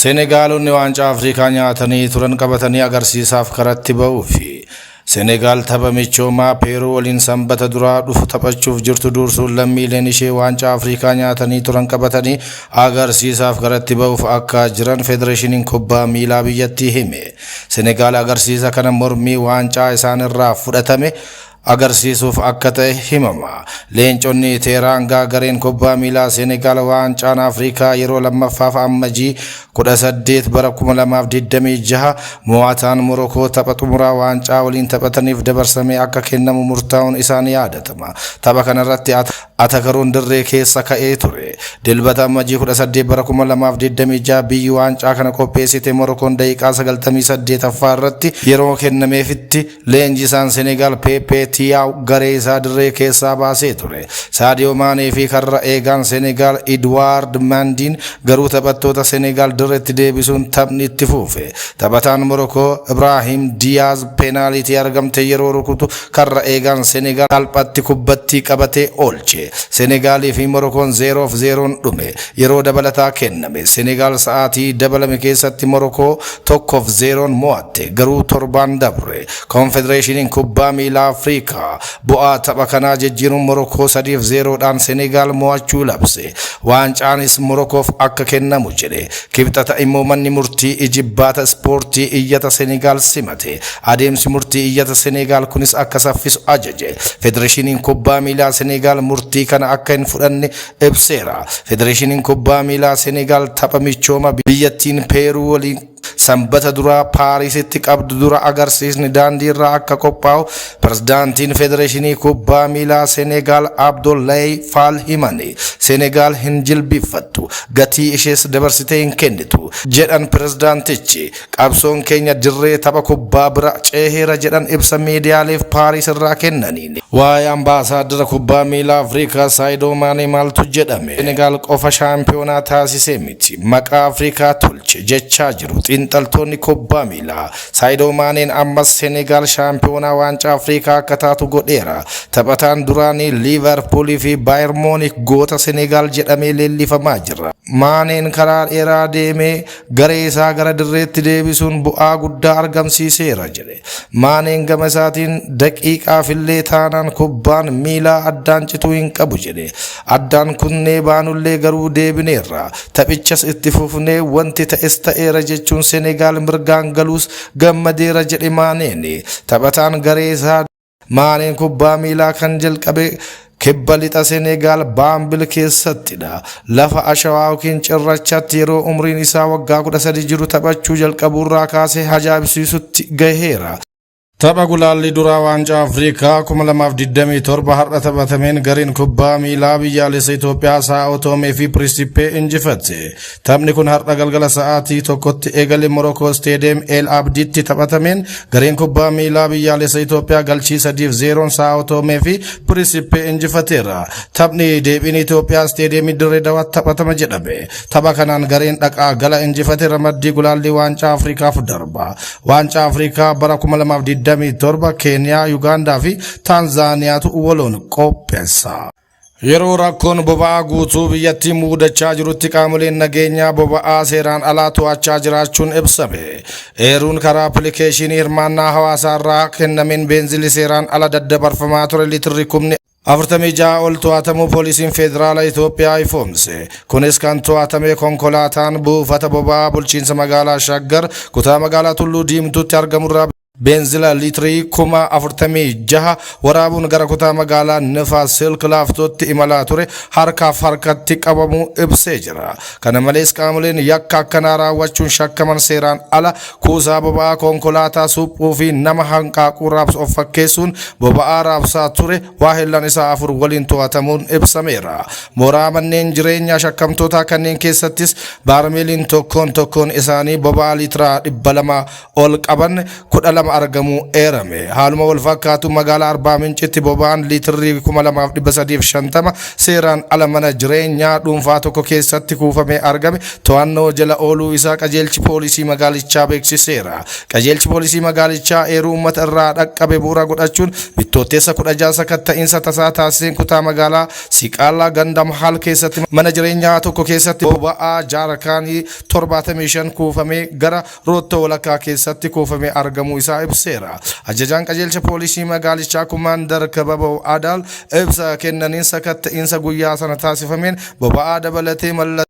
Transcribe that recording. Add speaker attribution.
Speaker 1: Senegaalonni waancaa Afrikaa nyaatanii turan qabatanii agarsiisaaf karatti ba'uufi. Senegaal tapha michoomaa Peeruu waliin Sanbata duraa dhufu taphachuuf jirtu dursuun lammiileen ishee waancaa Afrikaa nyaatanii turan qabatanii agarsiisaaf karatti ba'uuf akka jiran Federeeshiniin Kubbaa Miilaa biyyattii hime. Senegaal agarsiisa kana mormii waancaa isaanirraa fudhatame agarsiisuuf akka ta'e himama. Leenconni Teeraangaa gareen kubbaa miilaa Senegaal waancaan Afrikaa yeroo lammaffaaf Ammajii 18 bara 2026 mo'ataan Morokoo tapha xumuraa waancaa waliin taphataniif dabarsamee akka kennamu murtaa'uun isaa ni yaadatama. Tapha kanarratti atakaroon dirree keessa ka'ee ture. Dilbata Ammajii 18 bara 2026 biyyi waancaa kana qopheessite Morokoon daqiiqaa 98ffaa irratti yeroo kennameefitti Leenjisaan Senegaal Peeppee Tiyaaw garee isaa dirree keessaa baasee ture. Saadiyoo Maanee fi karra eegaan Senegaal Idwaard Mandiin garuu taphattoota Senegaal dirreetti deebisuun taphni itti fufe. Taphataan Morokoo Ibraahim Diyaaz peenaalitii argamte yeroo rukutu karra eegaan Senegaal salphatti kubbattii qabatee oolche. Senegaalii fi Morokoon 0 fi 0n dhume. Yeroo dabalataa kenname. Senegaal sa'aatii dabalame keessatti Morokoo 1 fi 0n mo'atte. Garuu torbaan dabre Konfedereeshiniin Kubbaa Miilaa Afrikaa bu'aa tapha kanaa jijjiiruun Morokoo 3 fi 0 dhaan Senegaal mo'achuu labse. Waancaanis Morokoof akka kennamu jedhe. Kibxata immoo manni murtii ijibbaata ispoortii iyyata Senegaal simate. Adeemsi murtii iyyata Senegaal kunis akka saffisu ajaje. Federeeshiniin Kubbaa Miilaa Senegaal murtii kana akka hin fudhanne ibseera. Federeeshiniin Kubbaa Miilaa Senegaal tapha michooma biyyattiin Peeruu waliin Sanbata duraa Paariisitti qabdu dura agarsiisni daandiirraa akka qophaa'u Pirezidaantiin Federeeshinii Kubbaa Miilaa Senegaal Abdollaay Faal himani. Senegaal hin jilbiiffattu, gatii ishees dabarsitee hin kennitu, jedhan pirezidaantichi. Qabsoon keenya dirree tapha kubbaa bira ceeheera jedhan ibsa miidiyaaleef Paariis irraa kennaniin. Waa'ee ambaasaaddara kubbaa miilaa Afrikaa Saayidoo Maanee maaltu jedhame? Senegaal qofa shaampiyoonaa taasisee miti, maqaa Afrikaa tolche jechaa jiru xiinxaltoonni kubbaa miilaa. Saayidoo Maaneen ammas Senegaal shaampiyoonaa waancaa Afrikaa akka taatu godheera. Taphataan duraanii Liivarpuulii fi Baayer Moonik goota Senegaal jedhamee leellifamaa jira. Maaneen karaa dheeraa deemee garee isaa gara dirreetti deebisuun bu'aa guddaa argamsiiseera jedhe. Maaneen gama isaatiin daqiiqaafillee taanaan kubbaan miilaa addaan cituu hin qabu jedhe. Addaan kunnee baanullee garuu deebineerra. Taphichas itti fufnee wanti ta'es ta'eera jechuun Senegaal mirgaan galuus gammadeera jedhe Maaneen. Taphataan garee isaa Maaneen kubbaa miilaa kan jalqabe kibba lixa Senegaal Baambil keessattidha. Lafa ashawaa yookiin cirrachaatti yeroo umriin isaa waggaa 13 jiru taphachuu jalqabuurraa kaasee ajaa'ibsiisutti gaheera. Tapha gulaallii duraa Waancaa Afrikaa 2027 har'a taphatameen gareen kubbaa miilaa biyyaalessa Itoophiyaa Saa'oo Toomee fi Pirinsipee injifatte. Taphni kun har'a galgala sa'aatii tokkotti eegale Morokoo Isteediyeem El Abdiitti taphatameen gareen kubbaa miilaa biyyaalessa Itoophiyaa galchii 3 fi 0n Saa'oo Toomee fi Pirinsipee injifateera. Taphni deebiin Itoophiyaa Isteediyeemii Dirree Dawaatti taphatama jedhame. Tapha kanaan gareen dhaqaa gala injifate ramaddii gulaallii Waancaa Afrikaaf darba. Waancaa Afrikaa bara 2027 Keeniyaa, Yugaandaa fi Taanzaaniyaatu waloon qopheessa. Yeroo rakkoon boba'aa guutuu biyyattii muudachaa jirutti qaamoleen nageenyaa boba'aa seeraan alaa to'achaa jiraachuun ibsame. Eeruun karaa appilikeeshinii hirmaannaa hawaasaa irraa kennameen beenzilli seeraan ala daddabarfamaa ture litirri kumni 46 ol to'atamuu poolisiin federaala Itoophiyaa ifoomse. Kunis kan to'atame konkolaataan buufata boba'aa bulchiinsa magaalaa Shaggar kutaa magaalaa Tulluu Diimtuutti argamurraa beenzila liitirii 46,000 waraabuun gara kutaa magaalaa Nifaas Silk Laaftootti imalaa ture harkaaf harkatti qabamuu ibsee jira. Kana malees qaamoleen yakka akkanaa raawwachuun shakkaman seeraan ala kuusaa boba'aa konkolaataa suphuu fi nama hanqaaquu raabsu of fakkeessuun boba'aa raabsaa ture waahillan isaa afur waliin to'atamuun ibsameera. Mooraa manneen jireenyaa shakkamtootaa kanneen keessattis baarmeeliin tokkoon tokkoon isaanii boba'aa liitiraa 200 ol qaban 12 2 argamuu eerame. Haaluma wal fakkaatu magaalaa Arbaa Mincitti boba'aan liitirri 2350 seeraan ala mana jireenyaa dhuunfaa tokko keessatti kuufamee argame to'annoo jala ooluu isaa qajeelchi poolisii magaalichaa beeksiseera. Qajeelchi poolisii magaalichaa eeruu uummata irraa dhaqqabe bu'uura godhachuun Bittootteessa 16 sakatta'iinsa tasaa taasiseen kutaa magaalaa Siqaalaa ganda Mahaal keessatti mana jireenyaa tokko keessatti boba'aa jaarkaanii 75 kuufamee gara roottoo walakkaa keessatti kuufamee argamuu isaa ibseera. Ajajaan qajeelcha poolisii magaalichaa Kumaandar Kababaw Adaal ibsa kennaniin sakatta'iinsa guyyaa sana taasifameen boba'aa dabalatee mallattoo.